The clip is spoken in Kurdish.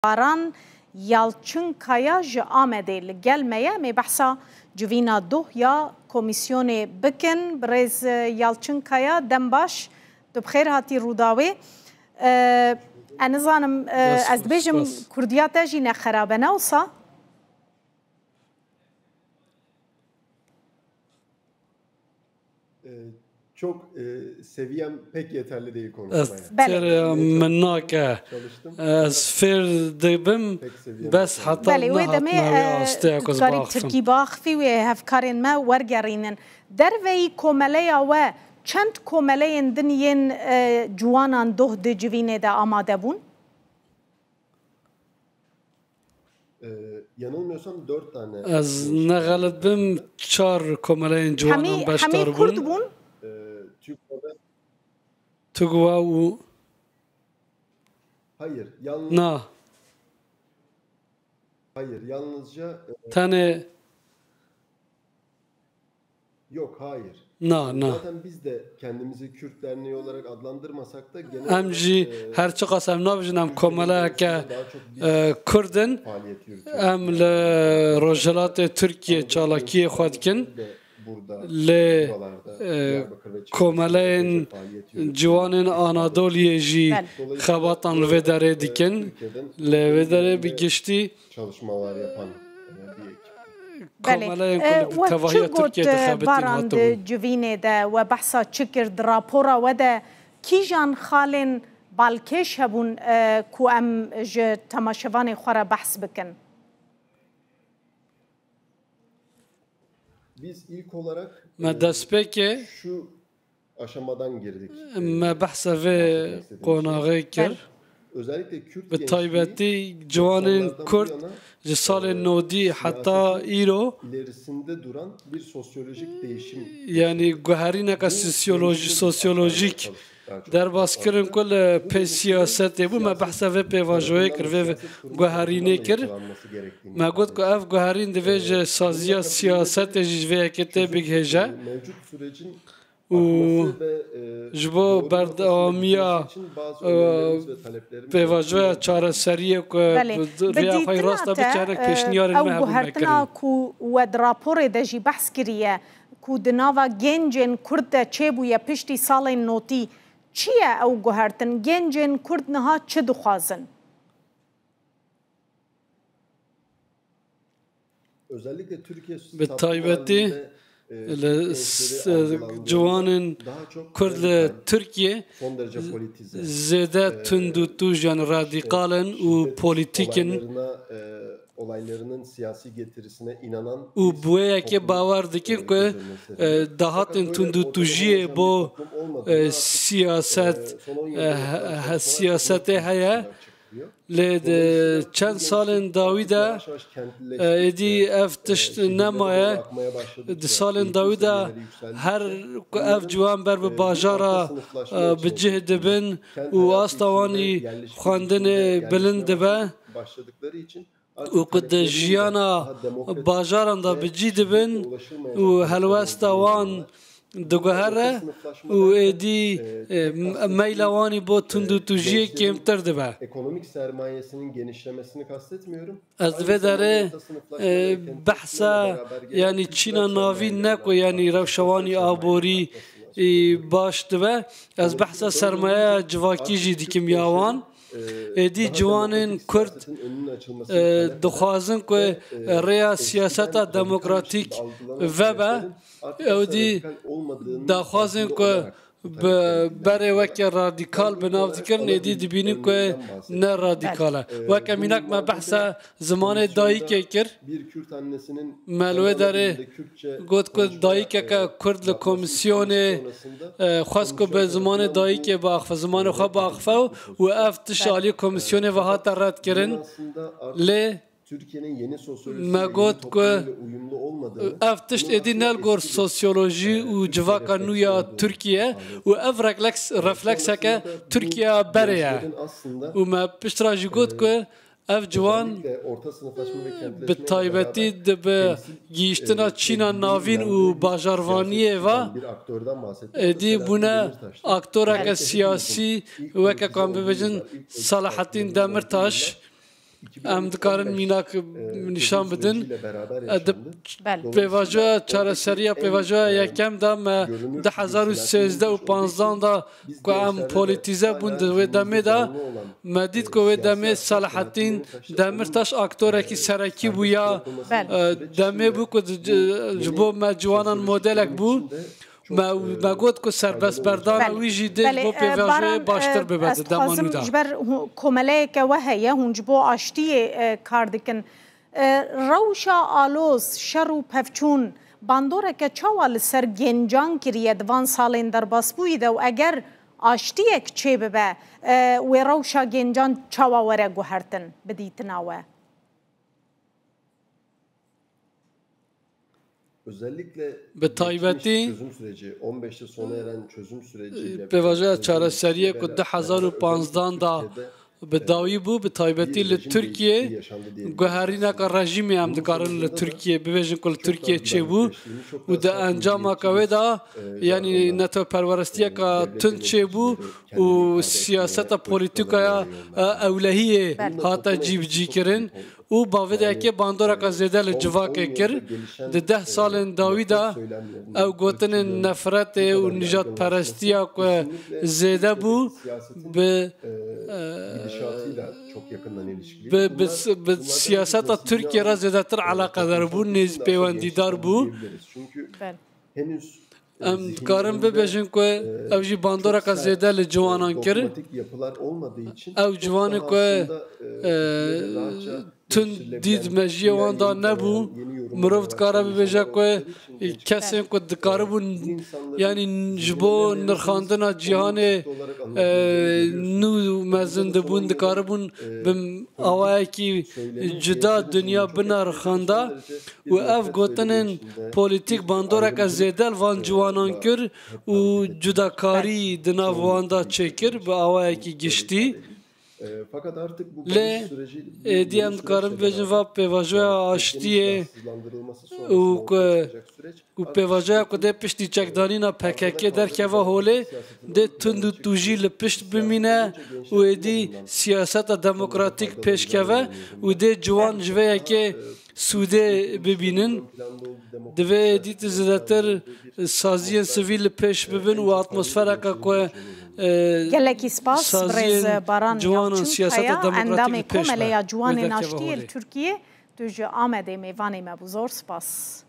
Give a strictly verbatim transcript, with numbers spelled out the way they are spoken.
Baran Yalçınkaya ji Amedê li gel me ye. Em ê behsa civîna doh ya komîsyonê bikin. Birêz Yalçınkaya, dem baş. Tu bi xêr hatî Rûdawê. E, ez nizanim, e, Dest ez xweş, dibêjim spas. Kurdiya te jî ne xerab e, ne wisa? Ee, çok, e, seviyem pek yeterli değil konuşmaya. Ez Belê. Têrê min nake. Çalıştım. Ez fêr dibim, Pek seviyem bes yeterli. heta Belê, wê nehat demê, me wê e, astê ku tu ez dikarî biaxifim. Tirkî biaxifî wê hevkarên me wergerînin. Derveyî komeleya we çend komeleyên din yên, e, ciwanan doh di civînê de amade bûn? Ee, yanılmıyorsam dört tane Ez nexelit bim, çar komeleyên ciwanan Hemî, beşdar hemî Kurd bûn. bûn? Ee, Türk olarak TUGVA û Hayır, yalnız Na. Hayır, yalnızca, e, Tenê Yok, hayır. Na, na. Zaten biz de kendimizi Kürt Derneği olarak adlandırmasak da genel Em olarak, jî e, her çiqas em nabêjin em Türkiye'nin komeleyeke, içerisinde daha çok biz e, Kurd in. Faaliyet yürütüyoruz. Em li Rojhilatê Tirkiye çalakiyê xwe dikin. Lê, e, komeleyên ciwanên Anadoliyê jî xebatan li vê derê dikin. Lê vê derê bi giştî çalışmalar yapan, e, bir ekip. Belê. Komeleyên ku li tevahiya Tirkiyê dixebitin hatibûn. E, wek çi got, e, Baran, di civînê de we behsa çi kir? Di rapora we de kîjan xalên balkêş hebûn, e, ku em ji temaşevanê xwe re behs bikin? Biz ilk olarak, Me e, destpêkê şu aşamadan girdik. Me behsa vê qonaxê kir. Bi taybetî ciwanên Kurd ji salên nodî heta îro, yanî guherîneke sosyolojî-, sosyolojîk derbas kirin ku li pey siyasetê bû. Me behsa vê pêvajoyê kir, vê guherînê kir. Me got ku ev guherîn divê ji saziya siyasetê jî ji vê yekê tê bigihêje. Û ji bo berdewamiya, e, pêvajoya çareseriyê ku Belê. Bi riya xwe dîtina rasta te, biçe, hinek e, pêşniyarên ew me hebûn guhertina mekirin. Ku we di raporê de jî behs kiriye, ku di nava gencên Kurd de çêbûye piştî salên notî, çi ye ew guhertin? Gencên Kurd niha çi dixwazin? Bi taybetî li s-, ciwanên Kurd li Tirkiyê zêde tund û tûj, yanî radîkal in û polîtîk in. Û bi wê yekê bawer dikin ku, e, dahatên tundûtûjiyê bo, e, siyaset, e, he-, he-, siyasetê heye. Lê di çend salên dawî de, e, êdî ev tişt nemaye. Di salên dawî de her ku ev ciwan ber bi bajara, e, bi cih dibin û asta wan î xwendinê bilind dibe û ku di jiyana bajaran de bi cî dibin û helwesta wan diguhere û êdî, e, m-, meyla wan î bo tundûtûjiyê kêmtir dibe. Ekonomik sermayesinin genişlemesini kastetmiyorum. Ez di vê derê, e, behsa, yanî çîna navîn ne ku, yanî rewşa wan î aborî, e, baş dibe. Ez behsa sermayeya civakî jî dikim ya wan. Êdî ciwanên Kurd, e, dixwazin ku, e, rêya siyaseta demokratîk vebe. Ew dî daxwazên ku bi berê weke radîkal bi nav dikirin, êdî dibînin ku ne radîkal e. Weke mînak me behsa zimanê dayikê kir. Me li wê derê got ku dayikeke Kurd li komîsyonê, e, xwest ku bi zimanê dayikê biaxife, zimanê xwe biaxife û ev tişt alî komîsyonê ve hate redkirin. Lê me got ku ev tişt êdî ne li gor sosyolojî û civaka nû ya Tirkiye û ev refleks-, reflekseke Tirkiyeya berê ye. Û me piştre jî got ku ev ciwan bi taybetî di bi gihîştina çîna navîn û bajarvaniyê ve êdî bûne aktoreke siyasî, weke ku em bibêjin Selahattin Demirtaş. Em dikarin mînak nîşan bidin. E, di Belê. pêvajoya çareseriya pêvajoya yekem de me du hezar û sêzdeh û panzdeh de ku em polîtîze bûn di wê demê de, me dît ku wê demê Selahattin Demirtaş aktorekî serekî bû ya, Belê. e, demê bû ku di, ji bo me ciwanan modelek bû. Me, me got ku serbestberdana Belê. wî jî dê ji Belê, bo e, pêvajoyê Baran, baştir e, bibe ez di dema dixwazim nû de. ji ber hu-, komeleyeke we heye, hûn ji bo aştiyê, e, kar dikin. E, rewşa aloz, şer û pevçûn bandoreke çawa li ser gencan kiriye di van salên derbasbûyî de û eger aştiyek çêbibe, e, wê rewşa gencan çawa were guhertin, bi dîtina we? Özellikle Bi taybetî, geçmiş çözüm süreci, on beşte sona eren çözüm süreci, e, pêvajoya çareseriyê ku du hezar û panzdeh de bi dawî bû, bi taybetî li Tirkiyê guherîneka rejîmê em dikarin li Tirkiyê bibêjin ku li Tirkiyê çêbû û di encamaka wê de, yanî netewperwerestiyeka tund çêbû û siyaseta polîtîkaya, e, ewlehiyê hate cîbicîkirin. Û bavê de yekê bandoreka zêde li civakê kir. Di deh salên dawî de ew gotinên nefretê û nijadperestiya ku zêde bû, bi, e, bi, bi, bi siyaseta Tirkiyê re zêdetir eleqedar bû, nêz-, peywendîdar bû. Belê. Em dikarin bibêjin ku ew jî bandoreka zêde li ciwanan kir. Ew ciwanê ku, e, tund dî di mejiyê wan de nebû, mirov dikare bibêje ku kesên ku dikaribûn, yanî ji bo nirxandina cîhanê, e, nû mezin dibûn, dikaribûn bi awayekî cuda dinya binirxanda û ev gotinên polîtîk bandoreke zêde li van ciwanan kir û cudakarî di nav wan de çêkir bi awayekî giştî. Lê êdî em dikarin bibêjin va pêvajoya aştiyê û ku û pêvajoya ku dê piştî çekdanîna P K K derkeve holê, dê tund û tûjî li pişt bimîne û êdî siyaseta demokratîk pêşkeve û dê ciwan ji vê yekê sûdê bibînin. Divê êdî tu zêdetir saziyên sivîl li pêş bibin û atmosfereke ku, e, Gelekî spas, saziyên birêz Baran ciwanan Yalçın siyaseta Kaya, demokratîk endamê li pêş be. Komeleya Wê Ciwanên derkeve Aştiyê holê. Li Tirkiyê, tu ji Amedê mêvanê me bû. Zor spas.